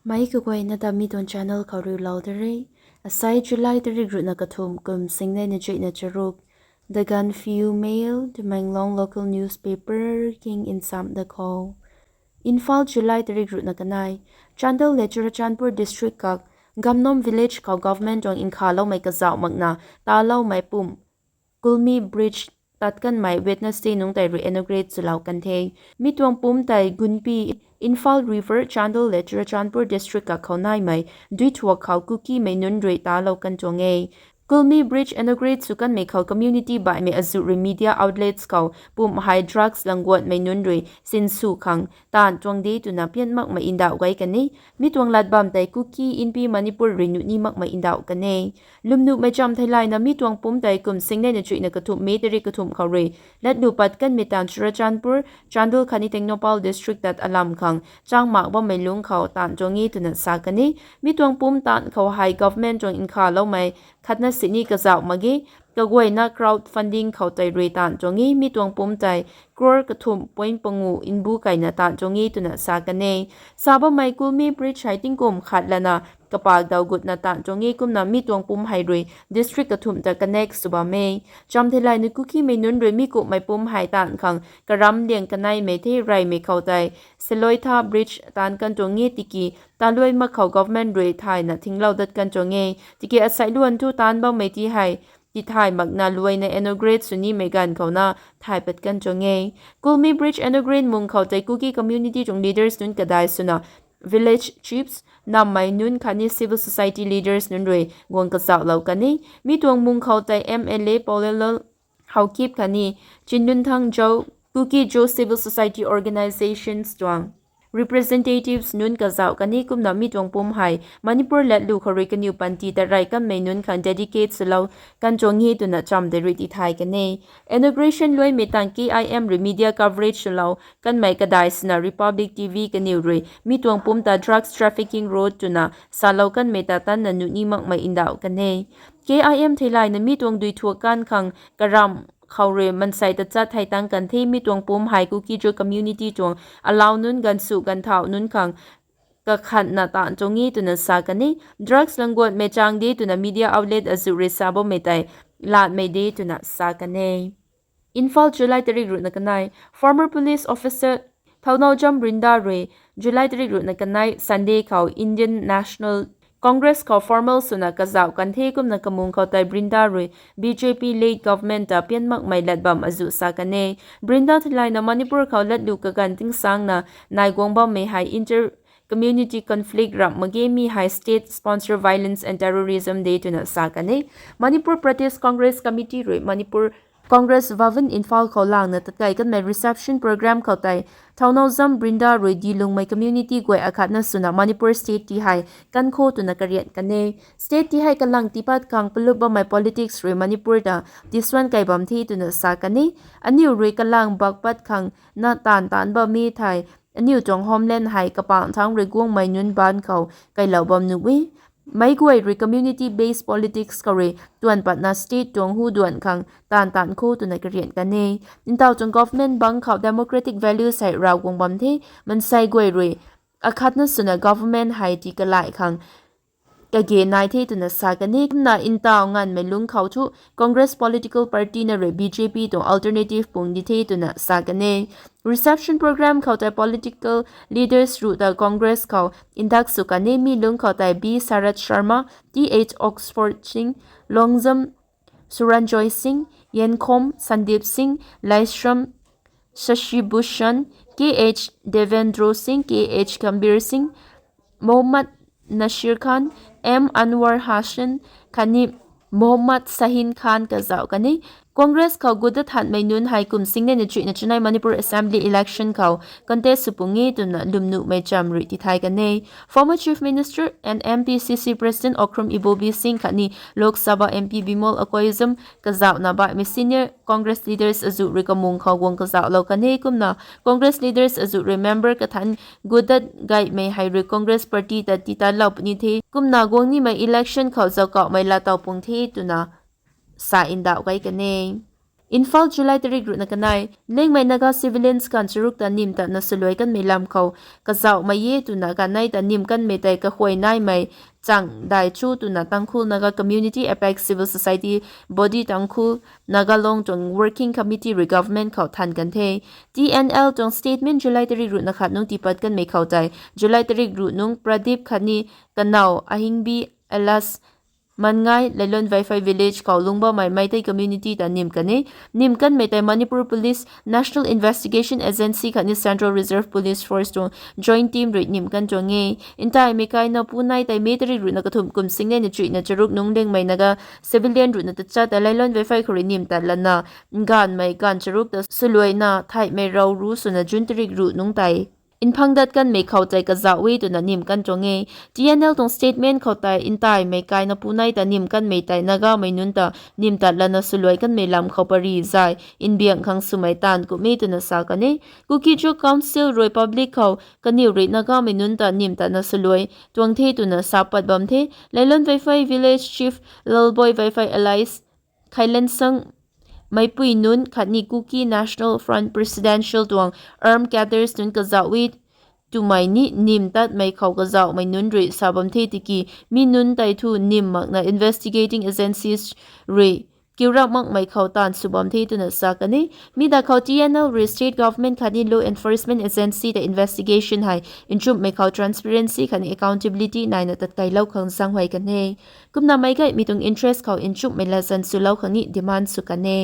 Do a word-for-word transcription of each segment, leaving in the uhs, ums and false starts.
Meic kaguayna ta mi tuang channel khou riulou da re. Asai July tarik ruhna kathumh kum singnei na chuihna charuk. The Gaanphiu Mail, Tamenglong local newspaper king nsam da khou. Imphal, July tarik ruhna kanei. Chandel le Churachandpur district kak Gamnom village khou government tuang nkhavloumei kazauh makna taloumei pumc Kulmi Bridge tat kanmei Wednesday nungc tei rui inaugurate swlou kan the. Mi tuang pumc tei Gunpi, Imphal River, Chandel le Churachandpur district kak khou naimei duithuak khou Kukimei nunc rui talou kan tuang e. Kulmi Bridge inaugurate sw kanmei khou community baihmei azuh rui media outlets khou pumc hei drugs langguatmei nunc rui sinsw khang taanv tuang de twna pian makmei ndauh gay kan e. Mi tuang lat bam tei Kuki, Inpi, Manipur rui nuh ni makmei ndauh kan e. Lwmnuhmei cham theilayna mi tuang pumc tei kum singnei na chuihna kathumh May tarik kathumh khou rui latlu pat kanmei taanv Churachandpur, Chandel khatni Tengnoupal district tat alam khang chang mak bammei lungc khou taanv tuang e twna sa kan e. Mi tuang pumc taanv khou hei government tuang nkhavloumei khatna sini kazauh mak ge. Kaguayna crowd funding khou tei rui taanv tuang e. Mi tuang pumc tei crore kathumh point pangu mbu keyna taanv tuang e twna sa kan e. Sa bammei Kulmi Bridge hei tingkum khat lana kapak daw gutna taanv tuang e. Kumna mi tuang pumc hei rui district kathumh ta connect sw bam e. Cham theilayna Kukimei nunc rui mi kumhmei pumc hei taanv khang karam liang kaneimei the. Reymei khou tei Seloitha Bridge taanv kan tuang e, tiki taluai mak khou government rui thayna thinglou dat kan tuang e. Tiki asei luan thu taanv bammei ti hei tithay makna luaina inaugurate sw nimei ganv khouna thay pat kan tuang e. Kulmi Bridge inaugurate mung khou tei Kuki community tuang leaders nunc kadai swna village chiefs, nammei nunc khatni civil society leaders nunc rui guang kazauhlou kan e. Mi tuang mung khou tei M L A Paulelal Haokip khatni Chindunthang Zhou, Kuki-Zo civil society organisations tuang representatives nunc kazauh kan e. Kumna mi tuang pumc hei Manipur latlu khou rui kaniw panty ta rey kanmei nunc khang dedicate swlou kan tuang e twna cham tei rui tithay kan e. Inauguration luaimei tang K I M rui media coverage swlou kanmei kadai swna Republic T V kaniw rui mi tuang pumc ta drugs trafficking road twna salou kanmei ta tanna nuh ni makmei ndauh kan e. K I M theilayna mi tuang duithuak kan khang karam khou rui mansei tachat thei tang kan the. Mi tuang pumc hei Kuki-Zo community tuang alau nunc, ganvsu ganvthauh nunc khang kakhatna taanv tuang e twna sa kan e. Drugs langguatmei chang de twna media outlet azuh rui sa bammei tei latmei de twna sa kan e. Imphal, July tarik ruhna kanei. Former police officer Thounaojam Brinda rui July tarik ruhna kanei Sunday khou Indian National Congress khou formal swna kazauh kan the. Kumna kamung khou tei Brinda rui B J P led government ta pian makmei lat bam azuh sa kan e. Brinda theilayna Manipur khou latlu kaganv tingsangna nai guang bammei hei inter community conflict ramh mak ge, mi hei state sponsor violence and terrorism de twna sa kan e. Manipur Pradesh Congress Committee rui Manipur Congress Bhavan Imphal khou langna tatkei kanmei reception program khou tei Thounaojam Brinda rui dilungmei community guay akhatna swna Manipur state ti hei kan kho twna karian kan e. State ti hei kalang tiipat khang palup bammei politics rui Manipur ta tisuan kei bam the twna sa kan e. Aniu rui kalang bak pat khang na taanv taanc bammei thei aniu tuang homeland hei kapang thangc rui guangmei nunc baan khou keilou bam nuh e. Meic guay rui community based politics khou rui tuan patna state tuang hu duan khang taanv taanc kho twna karian kan e. Ntaw tuang government bangc khou democratic values hei rav guang bam the. Mansei guay rui akhatna swna government hei tii kalai khang kage nai the twna sa kan e. Kumna ntaw nganvmei lungc khou thu Congress political party na rui B J P tuang alternative pung di the twna sa kan e. Reception program khou tei political leaders ruh ta Congress khou ndak sw kan e. Mi lungc khou tei B Sarath Sharma, Th Oxford Singh, Longjam Suranjoy Singh, Yenkhom Sandeep Singh, Laishram Shashi Bhushan, Kh Devendra Singh, Kh Gambhir Singh, Mohammad Nasir Khan, M Anwar Hussain khatni Mohammad Shaheen Khan kazauh kan e. Congress khou guda thanmei nunc hei kum singnei na chuihna chanei Manipur Assembly election khou contest sw pung e twna lwmnuhmei cham rui tithay kan e. Former Chief Minister and M P C C President Okram Ibobi Singh khatni Lok Sabha M P Bimol Akoijam kazauhna baihmei senior Congress leaders azuh rui kamung khou guang kazauhlou kan e. Kumna Congress leaders azuh rui member kathan gudat gaymei hei rui Congress party ta titatlou puni the. Kumna guang nimei election khou zauckauhmei laatow pung the twna sa ndauh gay kan e. Imphal, July tarik ruhna kanei. Liangmei Naga civilians ganv charuk ta nim tatna swluai kanmei lam khou kazauhmei e twna ganei ta nim kanmei tei kahuay naimei chang dai chu twna Tangkhul Naga Community Apex Civil Society Body Tangkhul Naga Long tuang Working Committee rui government khou than kan the. T N L tuang statement July tarik ruhna khat nungc tiipat kanmei khou tei July tarik ruh nungc Pradip khatni kanow Ahingbi Elas Mangai, Leilon Vaiphei village khou lungc bammei Meitei community ta nim kan e. Nim kanmei tei Manipur Police, National Investigation Agency khatni Central Reserve Police Force tuang joint team rui nim kan tuang e. Ntaimei kai napu nai tei May tarik ruhna kathumh kum singnei na chuihna charuk nungc Liangmei Naga civilian ruhna tachat ta Leilon Vaiphei khou rui nim tat lana, nganvmei ganv charuk ta swluaina theihmei rau ru swna June tarik ruh nungc tei mphang dat kanmei khou tei kazauh e twna nim kan tuang e. T N L tuang statement khou tei ntaimei kai napu nai ta nim kanmei tei Nagamei nunc ta nim tat lana swluai kanmei lam khou pary zay mbiang khang swmei taanv kum e twna sa kan e. Kuki-Zo Council rui public khou kaniw rui Nagamei nunc ta nim tatna swluai tuang the twna sa pat bam the. Leilon Vaiphei village chief Lalboi Vaiphei alias Khailensang Meipui nunc khatni Kuki National Front presidential tuang armed cadres nunc kazauh e twmei ni nim tatmei khou kazauhmei nunc rui sa bam the tiki mi nunc tei thu nim makna investigating agencies rui kiu rap makmei khou taanv sw bam the twna sa kan e. Mi da khou T N L rui state government khatni law enforcement agency ta investigation hei nchumhmei khou transparency khatni accountability naina tatkeilou khang zaeng huay kan e. Kumna meic gaymei tuang interest khou nchumhmei latzan swlou khang ni demand sw kan e.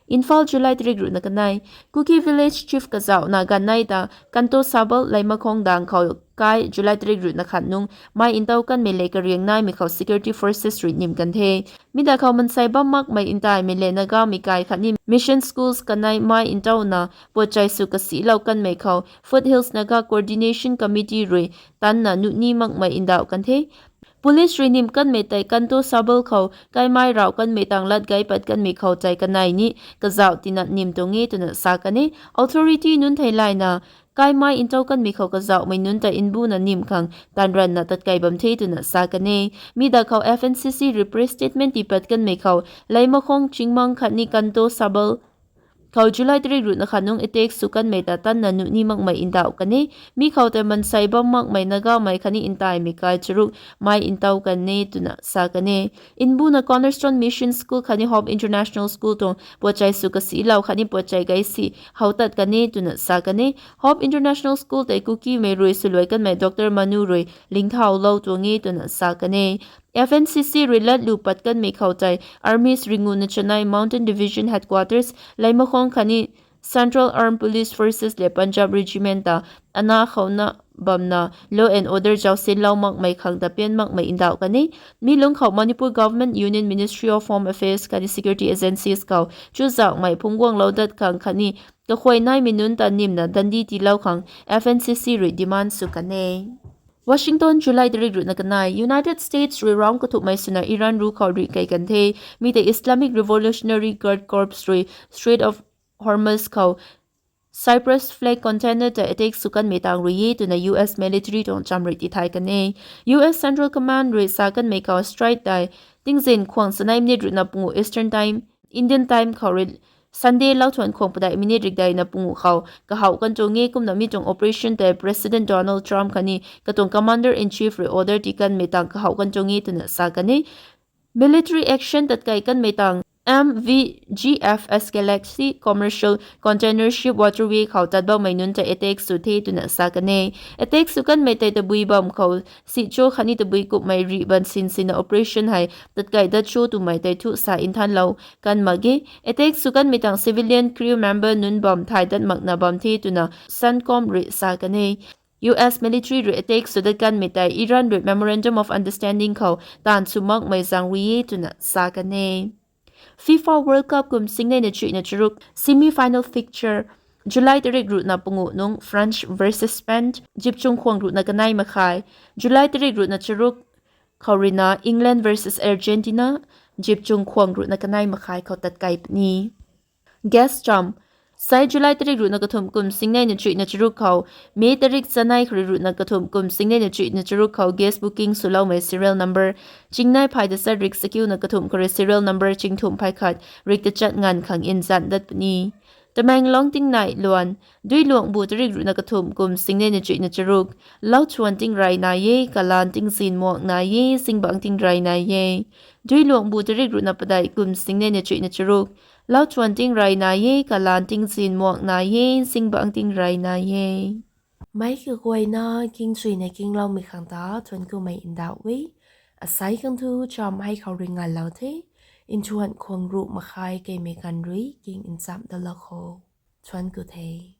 Imphal, July tarik ruhna kanei. Kuki village chief kazauhna ganei ta Kanto Sabal Leimakhong dang khou kai July tarik ruhna khat nungc mei ntaw kanmei le kariang naimei khou security forces rui nim kan the. Mi da khou mansei bam makmei ntaimei le Nagamei kai khatni mission schools kanei mei ntawna puatchai sw kasilou kanmei khou Foothills Naga Coordination Committee rui tanna nuhni makmei ndauh kan the. Police rui nim kanmei tei Kanto Sabal khou kaimei rauh kanmei tang lat gay pat kanmei khou tei kanei ni kazauh tina nim tuang e twna sa kan e. Authority nunc theilayna kaimei ntaw kanmei khou kazauhmei nunc ta mbuna nim khang taanv ranvna tatkei bam the twna sa kan e. Mi da khou F N C C rui press statement tiipat kanmei khou Leimakhong, Chingmang khatni Kanto Sabal khou July tarik ruhna khat nungc attack sw kanmei ta tanna nuhni makmei ndauh kan e. Mi khou tei mansei bam makmei Nagamei khatni ntaimei kai charuk mei ntaw kan e twna sa kan e. Mbuna Cornerstone Mission School khatni Hope International School tuang puatchai sw kasilou khatni puatchai gay si how tat kan e twna sa kan e. Hope International School tei Kukimei rui swluai kanmei Doctor Manu rui lingthaulou tuang e twna sa kan e. F N C C rui latlu pat kanmei khou tei armies ringuna chanei Mountain Division Headquarters, Leimakhong khatni Central Armed Police Forces le Punjab Regiment ta ana khouna bamna law and order zausinlou makmei khang ta pian makmei ndauh kan e. Mi lungc khou Manipur Government, Union Ministry of Home Affairs khatni security agencies khou chuzaenghmei phungcguanglou dat khang khatni kahuay naimei nunc ta nimna dandi tiilou khang F N C C rui demand sw kan e. Washington, July tarik ruhna kanei. United States rui round kathumhmei swna Iran ru khou rih kei kan the. Mi tei Islamic Revolutionary Guard Corps rui Strait of Hormuz khou Cyprus flag container ta attack sw kanmei tang rui e twna U S military tuang cham rui tithay kan e. U S Central Command rui sa kanmei khou strike tei tingzin khwang sanei minute ruhna pungu Eastern Time, Indian Time khou rui Sunday lauthuan khwang padeih minute rikdeina pungu khou kahaw kan tuang e. Kumna mi tuang operation tei President Donald Trump khatni katuang Commander in Chief rui order ti kanmei tang kahaw kan tuang e twna sa kan e. Military action tatkei kanmei tang M V G F S Galaxy commercial container ship waterway khou tat bammei nunc ta attack sw the twna sa kan e. Attack sw kanmei tei tabui bam khou si cho khatni tabui kupmei rih ban sinsina operation hei tatkei dat cho twmei tei thu sa nthanlou kan mak ge. Attack sw kanmei tang civilian crew member nunc bam thay dat makna bam the twna CENTCOM rui sa kan e. U S military rui attack sw dat kanmei tei Iran rui Memorandum of Understanding khou taanv sw makmei zaeng rui e twna sa kan e. FIFA World Cup kum singnei na chuihna charuk semi-final fixture, July tarik ruhna pungu nungc France versus Spain, zipchung khwang ruhna kanei makhai, July tarik ruhna charuk khou ruina England versus Argentina, zipchung khwang ruhna kanei makhai khou tatkei puni. Guest cham, Sai July tarik ruhna kathumh kum singnei na chuihna charuk khou, May tarik chanei khou rui ruhna kathumh kum singnei na chuihna charuk khou gas booking swloumei serial number chingnei phay da sarik sakiuna kathumh khou rui serial number chingthumh phay khat rik tachat nganv khang nzan dat puni. Tamenglong tingnei luan, Duiluangbu tarik ruhna kathumh kum singnei na chuihna charuk, Lauchuan tingrey nai e, kalan tingzin muang nai e, zingbangc tingrey nai e. Duiluangbu tarik ruhna padeih kum singnei na chuihna charuk, Lauchuan tingrey nai e, kalan tingzin muang nai e, zingbangc tingrey nai e. Meic kaguayna kingchuina kingloumei khang ta thuanc kumei ndauh e. Asei khang thu cham hei khou rui nganlou the. Nthuan khwang ruh makhai keimei ganv rui king nchamh dalou kho. Thuanc ku the.